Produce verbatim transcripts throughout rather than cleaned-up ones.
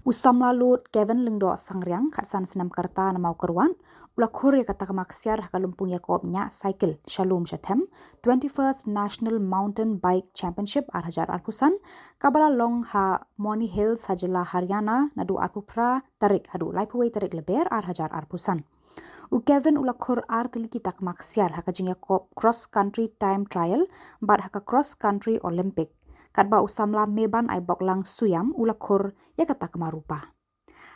U samla lud Kevin Lyngdoh Sangriang, khatsan snem ka rta na Mawkyrwat, u la khur ïa ka takma ksiar ha ka lympung ïakob ñiah cycle sha lum sha them, twenty-first National Mountain Bike Championship ar hajar arphew san, kaba la long ha Moni Hills ha jylla Haryana naduh arphew phra tarik haduh laiphew wei tarik Lber ar hajar arphew san. U Kevin u la khur ar tylli ki takma ksiar ha ka jingïakob Cross Country Time Trial bad ha ka Cross Country Olympic, katba u samla Meban Aiboklang Suyam u la khur ïa ka takma rupa.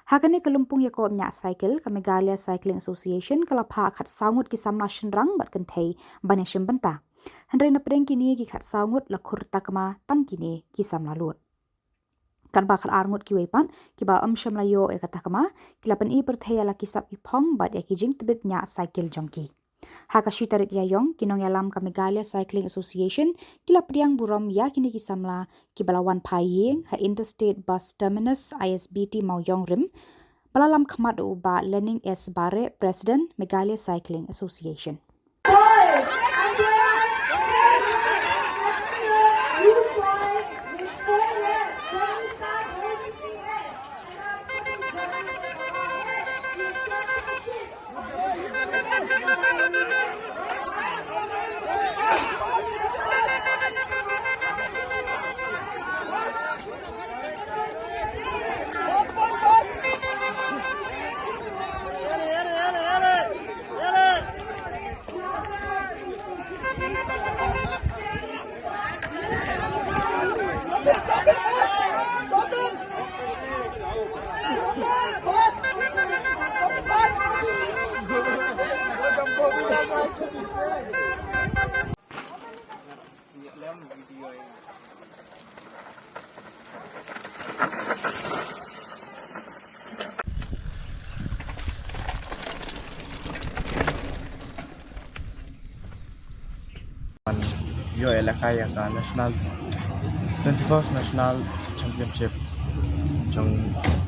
Ha kane ka lympung ïakob ñiah cycle, ka Meghalaya Cycling Association ka la phah khatsaw ngut ki samla shynrang bad kynthei ban ïashim bynta, hynrei na pdeng kine ki khatsaw ngut la khur takma tang kine ki samla lud. Katba khatar ngut kiwei pat kiba ym shym la ïoh ïa ka takma, ki la pyni pyrthei ïa la ki sap ki phong bad ïa ki jingtbit ñiah cycle jong ki. Ha ka shi tarik Ïaïong, ki nongïalam ka Meghalaya Cycling Association ki la pdiang burom ïa kine ki samla kiba la wan phai ïing ha Interstate Bus Terminus I S B T Mawïong rim, ba la lam khmat da u Bah Lening S Bareh, President, Meghalaya Cycling Association. Ïoh ïalehkai ïa ka National, twenty-first National Championship jong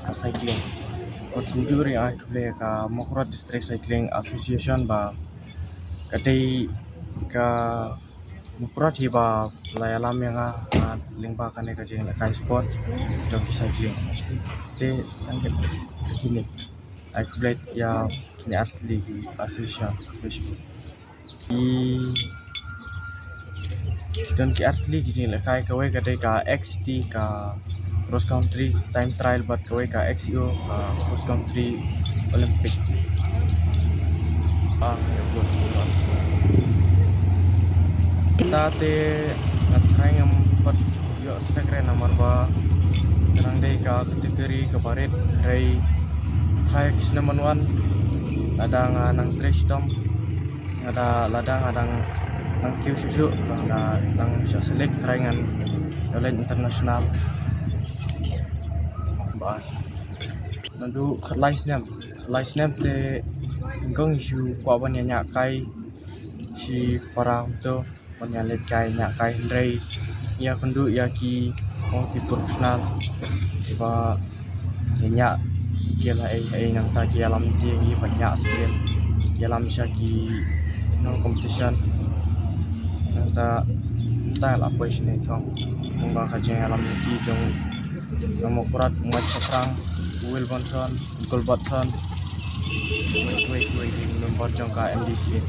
ka cycling. Bad kumjuh ruh ai khublei ïa ka Mawkyrwat District Cycling Association ba ka dei ka Mawkyrwat hi ba la ïalam ïa nga, ah, lyngba kane ka jingïalehkai sport jong ki cycling. Te tang kine, ai khublei ïa kine ar tylli ki association. Ki, ki don ki ar tylli ki jingïalehkai, kawei ka dei ka X C T, ka cross country time trial, bad kawei ka X C O, ka cross country Olympic. Ah, ya, buat, buat. Kita te nga tharai ngam pat ïoh sdang re namar ba ka dang dei ka category kaba rit, hynrei tharai ki snem ban wan lada nga nang trei shitom, nga da, lada nga dang nang kiew shuh shuh, nga da nang shah select, tharai ngan ïoh leit international. Ba naduh khatlai snem, khatlai snem te nyngkong shu kwah ban ïa ñiah kai shi para to, ban ïa leit kai, ñiah kai, hynrei ïa kynduh ïa ki, oh, ki professional kiba ïa ñiah cycle ha ei ha ei, nangta ki ïalam ïa ngi ban ñiah cycle, ïalam sha ki, you know, competition. Nangta, nangta la poi shane thong, kumba ka jingïalam ïa ki jong, jong Mawkyrwat, Mike Sophrang, Will Bonson, Gilbertson, wei, wei, wei, wei, member jong ka M D C A.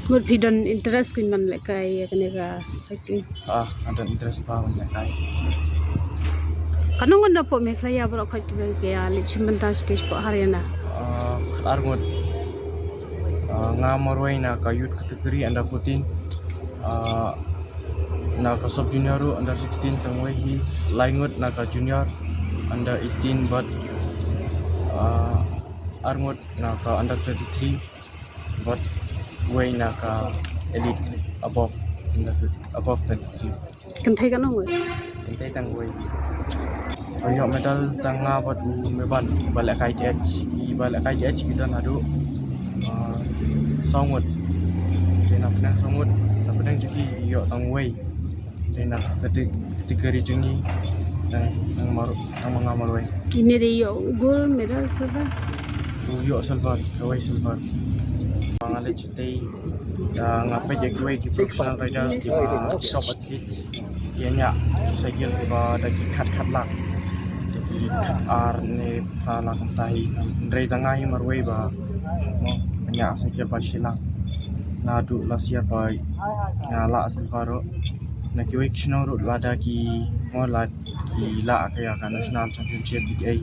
Mut phi don interest kin ban lehkai ïa kane ka cycling? Ah, nga don interest bha ban lehkai. Katno ngut na pdeng Meghalaya baroh khoit kiba ïa leit shim bynta stage pdeng Haryana? Ah, khatar ngut. Ah, nga marwei na ka youth category under fourteen. Ah, na ka sub junior ruh under sixteen tang wei hi, lai ngut na ka junior under eighteen, bad, ah, ar ngut na ka under twenty-three, bad wei na ka elite above, under, above twenty-three. Kynthei katno wei? Kynthei tang wei. Ba ïoh medal tang nga bad u Meban, ba lehkai D H, ba lehkai D H ki don haduh, ah, saw ngut. Te na pdeng saw ngut, na pdeng jong ki ïoh tang wei. Te na kate-, category jong ngi, tang, tang mar-, tang ma nga marwei. Ine dei ïoh gold medal, silver? U ïoh silver, kawei silver. Ba nga leit shatei, da nga peit ïa kiwei ki professional riders, kiba top athletes, ki ñiah cycle kiba da ki khat khat lak. Te Ar ne phra lak kumta hi. Hynrei tang nga hi marwei ba, mo, nga ïa cycle ba shi lak. Naduh last year ba nga lah cycle ruh. Na kiwei ki shnong ruh lada ki, mo, la ki lah ka ïa ka national championship bad ei,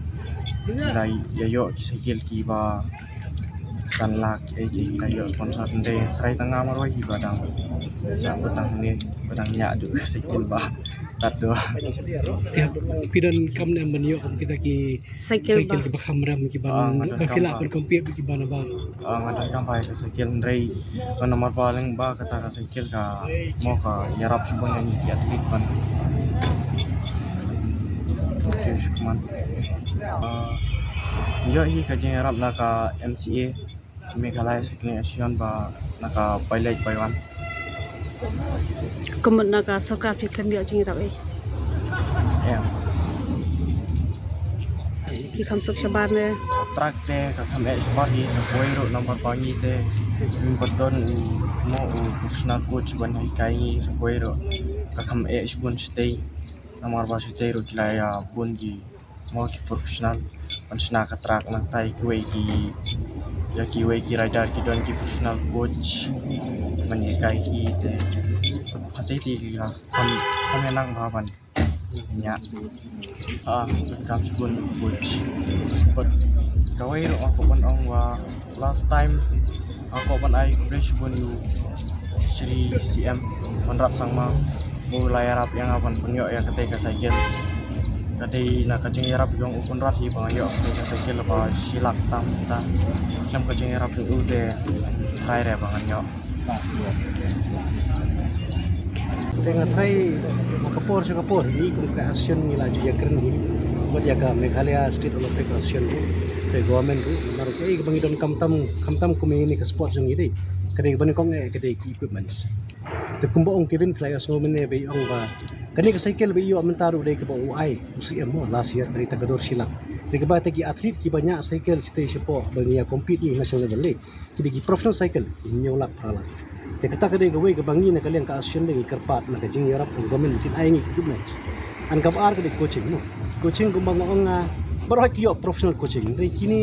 la ïa ïoh ki cycle kiba san lak ei, ki la ïoh sponsor. Hynrei tang nga marwei hi ba dang, sa ba dang ne, ba dang ïa duh ka cycle ba tat duh. Te phi donkam ne em ban ïoh kum kita ki cycle, cycle ba, kiba kham rem, kiba, ah, nga donkam, ba phi lah ban compete bad kiba na bar? Ah, nga donkam ba ïa ka cycle, hynrei ba namar ba lyngba kata ka cycle ka, mo, ka ïarap shibun ïa ngi ki athlete ban. Okay, shukran. Ah, ïoh hi ka jingïarap na ka M C A, Meghalaya Cycling Association, ba na ka Village by One. Kumno na ka sorkar phi khlem ïoh jingïarap ei? Em. Ki kham suk shabar ne? Track te ka kham eh shabar hi, sa kawei ruh namar ba ngi te ngim pat don u, mo, u professional coach ban hikai ngi, sa kawei ruh ka kham eh shibun shatei. Namar ba shatei ruh ki la ïa bun ki, mo, ki professional ban shna ka track, nangta ïa kiwei ki, ïa kiwei ki rider ki don ki professional coach ban hikai ki te. Hynrei te ki la kham, kham ïa nang bha ban ïa, ah, kham shibun coach. But kawei ruh nga kwah ban ong ba last time nga kwah ban ai khublei shibun ïa u Shri C M Conrad Sangma, u la ïarap ïa nga ban pynïoh ïa katei ka cycle. Ka dei na ka jingïarap jong u Conrad hi ba nga ïoh katei ka cycle ba shi lak tam ta. Khlem ka jingïarap jong u te trai re ba ngan ïoh. Te nga trai, ka por sha ka por ngi kum ka association ngi la ju ïakren hi bad ïa ka Meghalaya State Olympic Association ruh, te government ruh, namar kaei kaba ngi donkam tam, khamtam kum ïa kane ka sport jong ngi dei, ka dei kaba nyngkong eh ka dei ki equipments. Te kumba ong Kevin, phi la ïohsngew mynne ba i ong ba kane ka cycle ba i ïoh mynta ruh dei kaba u ai u C M mo last year, ka dei tang ka dor shi lak. Te kaba te ki athlete kiba ñiah cycle shatei shapoh ba ngi ïa compete ngi national level dei, ki dei ki professional cycle, ki hynñiew lak phra lak. Te kata ka dei kawei kaba ngi na ka liang ka association dei ngi kyrpad na ka jingïarap jong government kin ai ngi ki equipment. An kaba ar ka dei coaching mo. Coaching kumba nga ong, ah, baroh ki ïoh professional coaching. Hynrei kine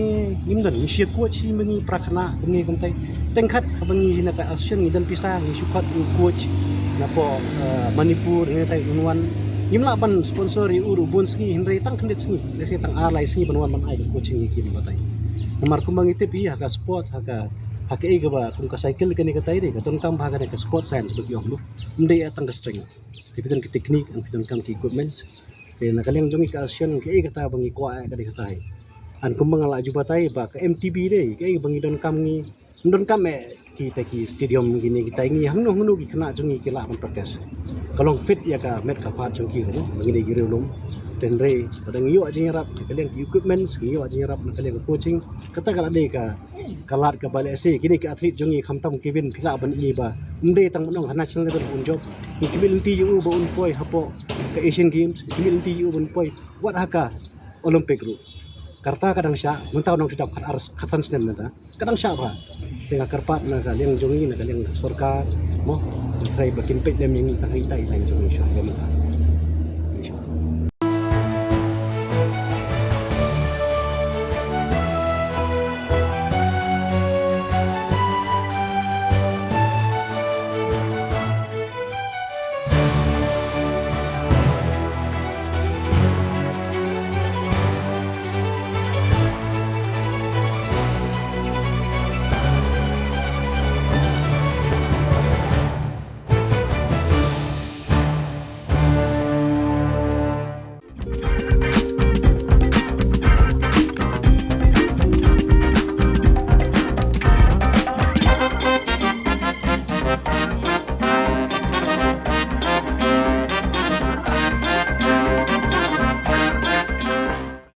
ngim don, ngi shu ïa coach hi ma ngi para khynnah kumne kumtai. Teng khat haba ngi na ka association ngi don pisa ngi shu khot u coach napoh, ah, Manipur, ngi tai un wan. Ngim lah ban sponsor ïa u ruh bun sngi, hynrei tang khyndiat sngi, lehse tang ar lai sngi ban wan ban ai ka coaching ïa ki batai. Namar kumba ngi tip hi ha ka sports, ha ka, ha kaei kaba kum ka cycle kane katai dei ka donkam ba ha kane ka sports science ba ki ong, ym dei tang ka strength. Te phi don ki technique, phi donkam ki equipments. Te na ka liang jong ngi ka association kaei kata ba ngi kwah eh ka dei kata hi. An kumba nga la ju batai ba ka M T B dei kaei ba ngi donkam, ngi donkam eh kita ki stadium kine kita, ngi hangno hangno ki khynnah jong ngi ki lah ban practice. Ka long fit ïa ka met ka phad jong ki ruh ba ngi dei ki riewlum. Te hynrei lada ngi ïoh jingïarap na ka liang ki equipments, ngi ïoh jingïarap na ka liang ka coaching, kata ka la dei ka, ka lad kaba lehse kine ki athlete jong ngi khamtam Kevin phi lah ban ïohi ba ym dei tang ban ong ha national level un jop. Ngi khmih lynti ïa u ba un poi hapoh ka Asian Games, ngi khmih lynti ïa u ba un poi wat ha ka Olympic ruh. Ka rta ka dang shah, mynta u nang shu dap khat ar, khat san snem mynta. Ka dang shah bha. Te nga kyrpad na ka liang jong ngi, na ka liang ka sorkar, mo, ngi trai ba kin peit lem ïa ngi tang ha ita i lain jong ngi shuwa, ïa mynta.